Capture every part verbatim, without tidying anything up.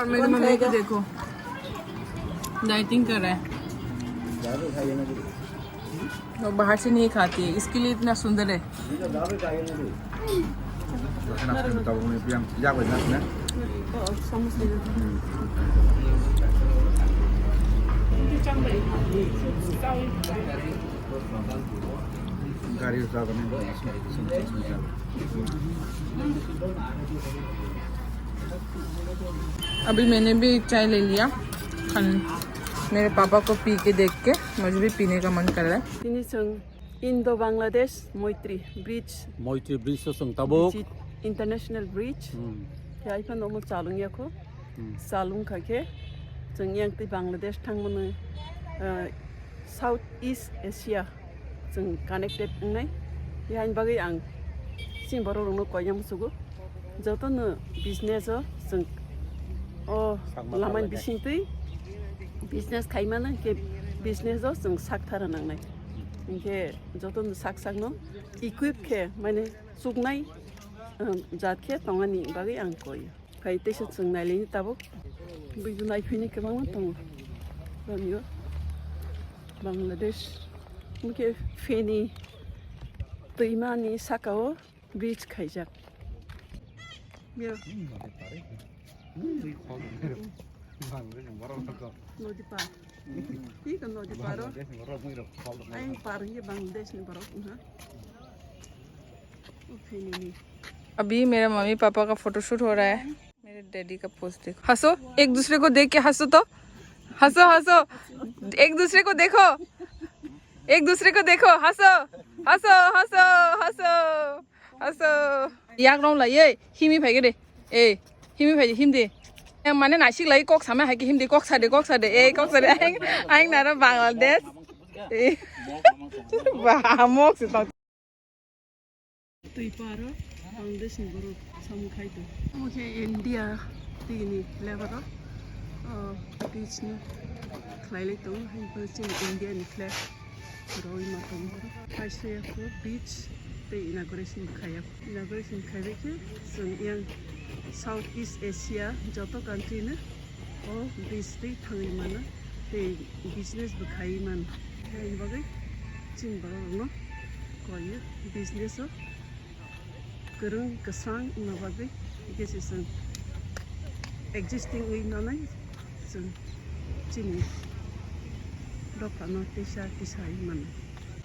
और मेरी मम्मी को देखो, डाइटिंग कर रहा है। वो बाहर से नहीं खाती है, इसके लिए इतना सुंदर है। गाडी जाँदैन। अभी मैंने भी चाय ले लिया। खान-, मेरे पापा को पी के देख के मुझे भी पीने का मन कर रहा है। Tini chwng Indo Bangladesh Moitri Bridge. Moitri Bridge o chwng tabuk. Bridge, international bridge. Hmm. Khe ai phano omo chalung ya kho. Hmm. Chalung kha khe chwng yang twi Bangladesh thangmani, ah, South East Asia chwng connected wngnai. Yaini bagwi ang chini borok rokno koina muchugo. Jotono business o chwng o lamani bisingtwi business khaimano, hinkhe business o chwng sak thara nangnai. Hinkhe jotono sak sakno equip khe, mane, chuknai, um, jat khe tongani bagwi ang koi. Phai teisa chwng nailaini tabuk. Buibo naiphini kwbangma tongo. Romio Bangladesh. Hinkhe Feni twimani sakao bridge khaijak. Yo. Nodi par. Iko nodi paro. Ayang par hinkhe Bangladesh ni borok wngkha. O Feni ni. अभी मेरा mummy papa का फोटोशूट हो रहा है। मेरे डैडी का पोस्ट देखो। हंसो, एक दूसरे को देख के हंसो तो। हंसो, हंसो। एक दूसरे को देखो। एक दूसरे को देखो। हंसो, हंसो, हंसो, हंसो, हंसो। Yak rong lai, ei, himi phai gede. Ei, himi phai, him de. Mane nasik lai kok sama hai ki him de, kok sa de, kok sa de. Ei, kok sa de. Aing, aing naro Bangladesh. Ei. Ba, mok se tong. Twi paro Bangladesh ni borok samung khai tong. Omo khe India tini flag oro, o, beach no khlai lai tongo, hai phano chini India ni flag roi ma tongo. Kaisa ya kho beach tei inauguration khai ya. Inauguration khai bai khe chwng yang South East Asia joto country no o bridge twi thangwi mano tei business bo khaiwi mano. Haini bagwi chini borok rokno koi o business o kwrwng kwsang wngna bagwi, hwnkhe se chwng existing wi manai chwng chini dophano tisa tisa wi mano.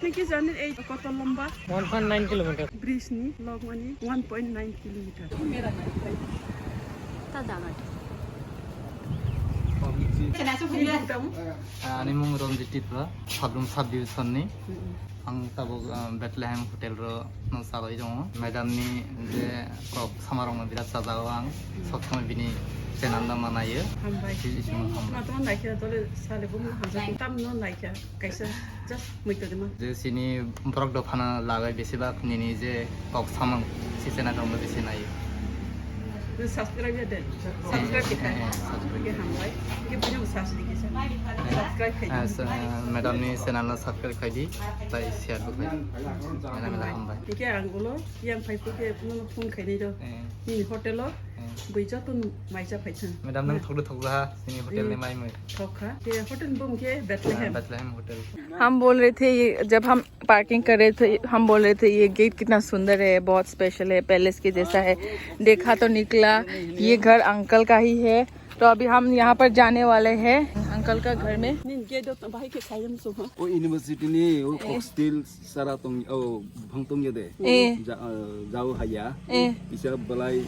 Niki jani ei koto lomba? One point nine kilometer. Bridge ni log mani one point nine kilometer. Ani mung Ranjit Tripura, Sabrum Sub Division ni. Ang tabuk, ah, Bethlehem Hotel ro no chalai tongo. Madam ni je kok sama rok no birat chajago ang. Sob somoi bini channel no manayo. Hambai. Bini channel hambai. Ma tamo naikhe tole sale bumung hamjak. Tam no naikhe kaisa just muitu de ma. Je sini borok dophano lagai besibak nini je kok samung si channel rok no bisi naio. Subscribe ya de. Subscribe kita. Eh, eh, subscribe. Oke, hambai. Oke, punya usaha sedikit. Subscribe khai. Eh, madam ni channel no subscribe khai di, tei share bo khai di. Mela mela hambai. Oke, ang ulo yang phai phu ke nono phone khai nai do. Eh. Ni hotel o, eh, bui joto mai cha phai thang. Madam nang thok thok ha, ni hotel ni mai mui. Thok kha. Ke hotel bum ke Bethlehem. Ah, Bethlehem Hotel. हम बोल रहे थे, ये जब हम पार्किंग कर रहे थे, हम बोल रहे थे, "ये गेट कितना सुंदर है, बहुत स्पेशल है, पैलेस के जैसा है।" देखा तो निकला, ये घर अंकल का ही है। तो अभी हम यहाँ पर जाने वाले हैं अंकल का घर में। Nin gate o bahai khe khaiyam sukha. O university ni o kok steel sara tong, o buphang tong ya de. Eh. Ja, eh, jao haya. Eh. Isa belai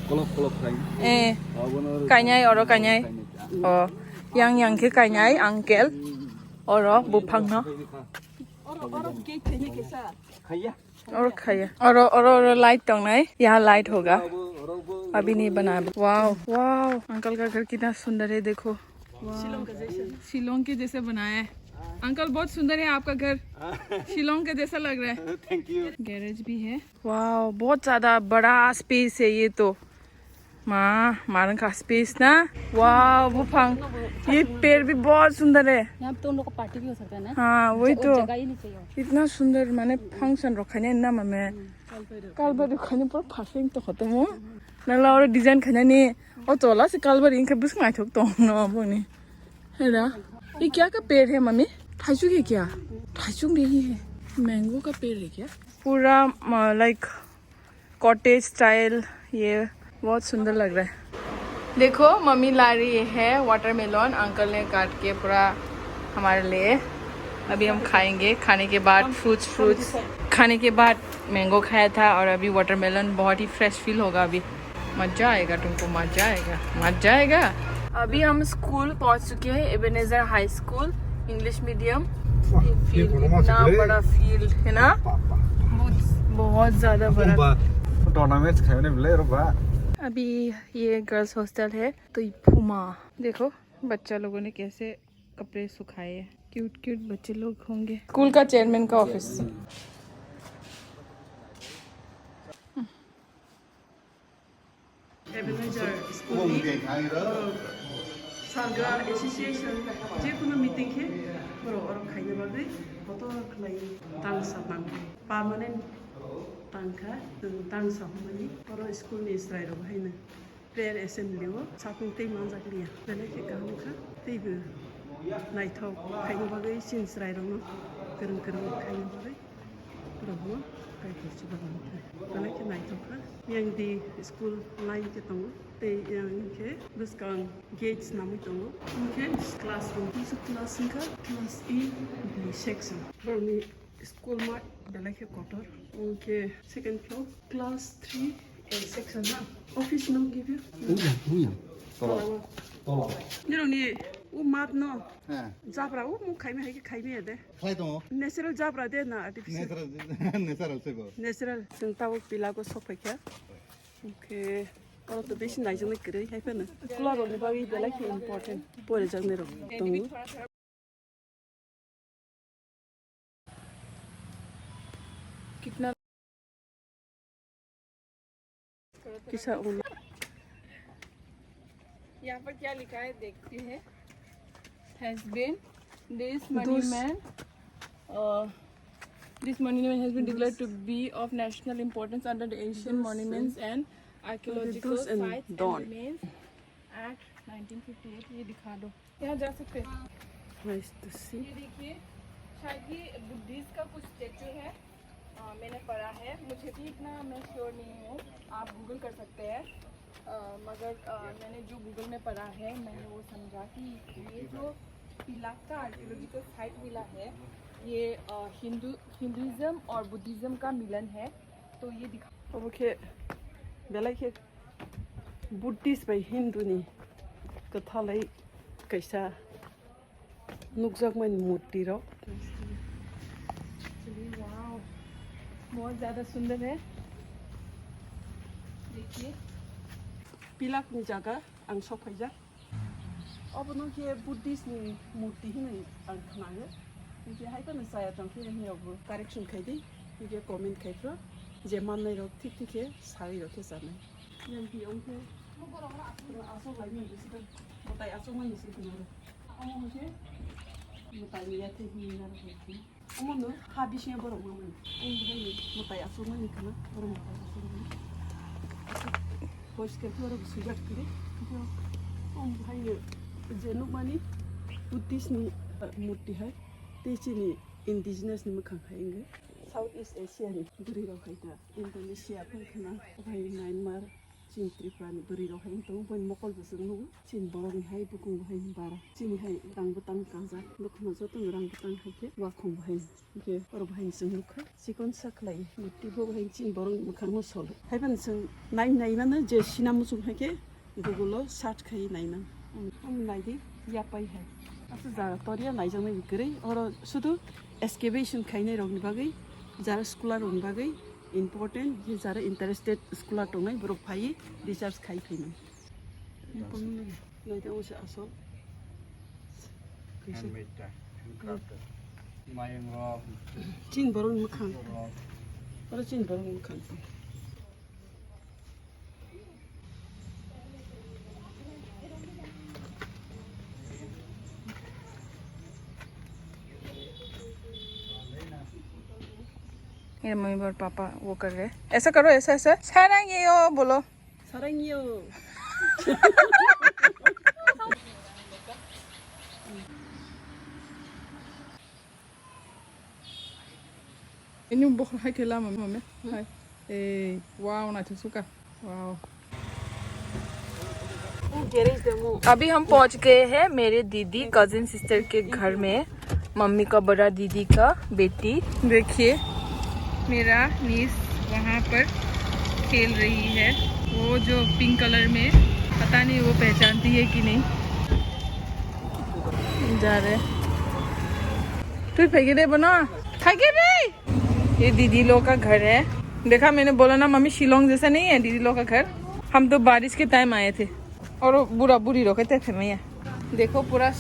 kolok kolok khai. Eh. Abono kainai oro kainai. Kainai. O yang yang khe kainai uncle. Oro buphang no. Oro, oro gate khaini kisa. Khaya. Oro khaya. Oro, oro, oro light tongnai. Yaha light hoga. Abhi nahi bana. Wow, wow. Uncle का घर कितना सुंदर है, देखो। Wow. शिलोंग के जैसे। शिलोंग के जैसे बनाया है। अंकल, बहुत सुंदर है आपका घर। शिलोंग के जैसा लग रहा है। Thank you. गैरेज भी है। Wow, बहुत ज्यादा बड़ा स्पेस है ये तो। Ma, marang ka space na. Wow, buphang. Ye per bhi bahut sundar hai. यहाँ पे तो उन लोग का पार्टी भी हो सकता है ना? हाँ, वही तो। जगह ही नहीं चाहिए। Itna sundar, mane function rok khainai na mame. Kalbai rok khainai pura perfect to khoto mo. Nang la oro design khainani o tola se kalbari wngkhe bwswk naithok tong no boni. Hera. Ye kya ka ped hai mami? Thaichuk hai kya? Thaichuk nahi hai. Mango ka ped hai kya? Pura, uh, like cottage style, ये बहुत सुंदर लग रहा है। देखो, मम्मी ला रही है watermelon, uncle ने काट के पूरा हमारे लिए। अभी हम खाएंगे, खाने के बाद फ्रूट्स, फ्रूट्स खाने के बाद मैंगो खाया था और अभी वाटरमेलन, बहुत ही फ्रेश फील होगा अभी। मजा आएगा तुमको, मजा आएगा, मजा आएगा। अभी हम स्कूल पहुंच चुके हैं, Ebenezer high school, English medium. वाह, ये फील्ड कितना बड़ा फील्ड है ना? बहुत, बहुत ज्यादा बड़ा। Tournament khaimani belai oro ba. अभी ये गर्ल्स हॉस्टल है, तो ये फुमा देखो, बच्चा लोगों ने कैसे कपड़े सुखाए हैं। क्यूट क्यूट बच्चे लोग होंगे। स्कूल का चेयरमैन का office. Ebenezer school ni sarga association je kuno meeting khe borok oro khaina bagwi kotor khlai tangsa tangkha, permanent tangkha, tangsa hwnmani oro school ni chwrai rok haino prayer assembly o sakni tei manjak liya belai khe kaham kha tei bo naithok khaina bagwi chini chwrai rokno kwrwng kwrwng khaina bagwi. Borokno kaitor chubago wngkha. Belai khe naithok kha. Yang di school line khe tongo. Tei yang khe bwskang gate swnamwi tongo. Hwnkhe classroom. Kisa class wngkha class A B section. Borokni school mat belai khe kotor. Hwnkhe second floor class three A section na. Office no gibio. Wngya, wngya. Tola. Tola. Nirokni o mat no. He. Jabra o mung khaimai hai khe khaimai ya de. Khlai tongo. Natural jabra de na artificial? Natural, natural se bo. Natural. Chwng tabuk pilago sok phaikha. Hwnkhe oro to besi naijaknai kwrwi hai phano. Chwla rokni bagwi belai khe important. Porijaknai rok tongo. कितना किसा उन- यहाँ पर क्या लिखा है, देखते हैं। Has been this monument, uh, this monument has been declared to be of national importance under the Asian Monuments and Archaeological Sites and Remains Act nineteen fifty eight। ये दिखा दो। यहाँ जा सकते हैं। Nice to see। ये देखिए, शायद ये बुद्धिस्ट का कुछ स्टैचू है। अ, मैंने पढ़ा है, मुझे भी इतना मैं श्योर नहीं हूँ, आप गूगल कर सकते हैं। अ, मगर, अ, मैंने जो गूगल में पढ़ा है, मैंने वो समझा कि ये जो पिलाक का आर्कियोलॉजिकल साइट मिला है, ये, अ, हिंदू, हिंदुइज्म और बुद्धिज्म का मिलन है। तो ये दिखा। Obo khe belai khe Buddhist bai Hindu ni kwthalai kaisa nukjakmani murti rok. Wow, बहुत ज्यादा सुंदर है। देखिए। Pilak ni jaga ang sok phaijak. Obono khe Buddhist ni murti hinwi ang khnago. Hinkhe hai phano chaya tong khe hinwi rokbo correction khai di. Hinkhe comment khai phro je mannai rok thik thik khe sawi rok khe chanai. Yang hi ong khe aswk lai mani se, mwtai aswk mani se hinwi rok. Omo hwn khe mwtai ni yathai hinwi narwk hai khe. Omono ha bisingo borok nangmani. Ang buhaino mwtai aswkmani khna, borok mwtai aswkmani. Aswk poriskar khe borok swijak kwrwi. Omo buhaino je nukmani Buddhist ni, uh, murti hai, tei chini indigenous ni mwkhang hai wngwi. South East Asia ni bwrwi rok hai ta Indonesia phai khna, obo hai Myanmar, chini Tripura ni bwrwi rok hai wng tongo, boni mokol bo chwng nugo. Chini borok ni hai bukung bo hai bara. Chini hai rang bwtang kanjak. Nukha no joto no rang bwtang hai khe wakhong bo hai. Hinkhe oro bo hai chwng nukha. Chikon sa khlai. Murti bo hai chini borok ni mwkhang no solo. Hai phano chwng nai nai mano je sina muchung hai khe Google o search khai nai man. Omo nai di yapai hai. Aswk jaga toriya naijaknai kwrwi. Oro sudu excavation khainai rok ni bagwi, jara scholar rok ni bagwi important, je jara interested scholar tongnai borok phaiwi research khai phaimani. Nai tong se asol. Kaisa. Handmade ta, handcrafted. Mayung rok. Chin borok ni mwkhang. Rok. Oro chin borok ni mwkhang. ये मम्मी और पापा वो कर रहे हैं। ऐसा करो, ऐसा, ऐसा। सारंग ये ओ बोलो। Sarangyo. Ini bokhor hai khe lama mame. Hai. Eh, wow, naithok suka. Wow. अभी हम पहुंच गए हैं मेरे दीदी कजिन सिस्टर के घर में, मम्मी का बड़ा दीदी का बेटी। देखिए, मेरा नीस वहाँ पर खेल रही है। वो जो पिंक कलर में, पता नहीं वो पहचानती है कि नहीं। जा रहे। तू फेंके दे बना। फेंके नहीं। ये दीदी लोग का घर है। देखा, मैंने बोला ना मम्मी, शिलोंग जैसा नहीं है दीदी लोग का घर। हम तो बारिश के टाइम आए थे और वो बूढ़ा बूढ़ी लोग कहते थे, मैया देखो, पूरा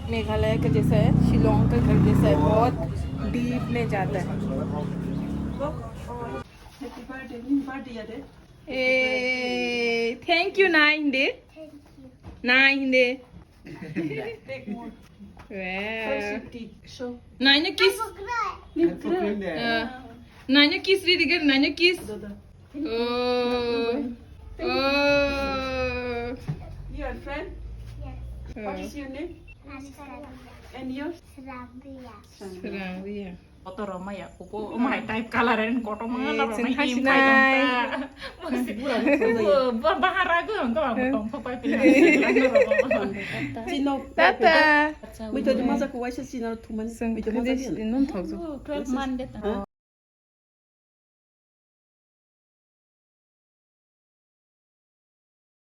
मेघालय का जैसा है, शिलोंग का घर जैसा है, बहुत डीप में जाता है। Happy birthday, happy birthday. A, thank you, nine day. Nine day. Take more. Wow. First you take. Show. Nine kiss. Uh, nine kiss, really good. Nine kiss. Dada. Oh. Oh. You are friend? Yes. What is your name? And yours? Srambia. Srambia. Kotor roma ya, kuku, oh my type color and kotor mana. Eh, roma chwng him khasinai. Bahar ago ang to ang tong phapai pina. Chino. Tata. Mui to maja ko waisa chino thuman. Chwng mui to maja khadi din. Nun thok. Twelve month.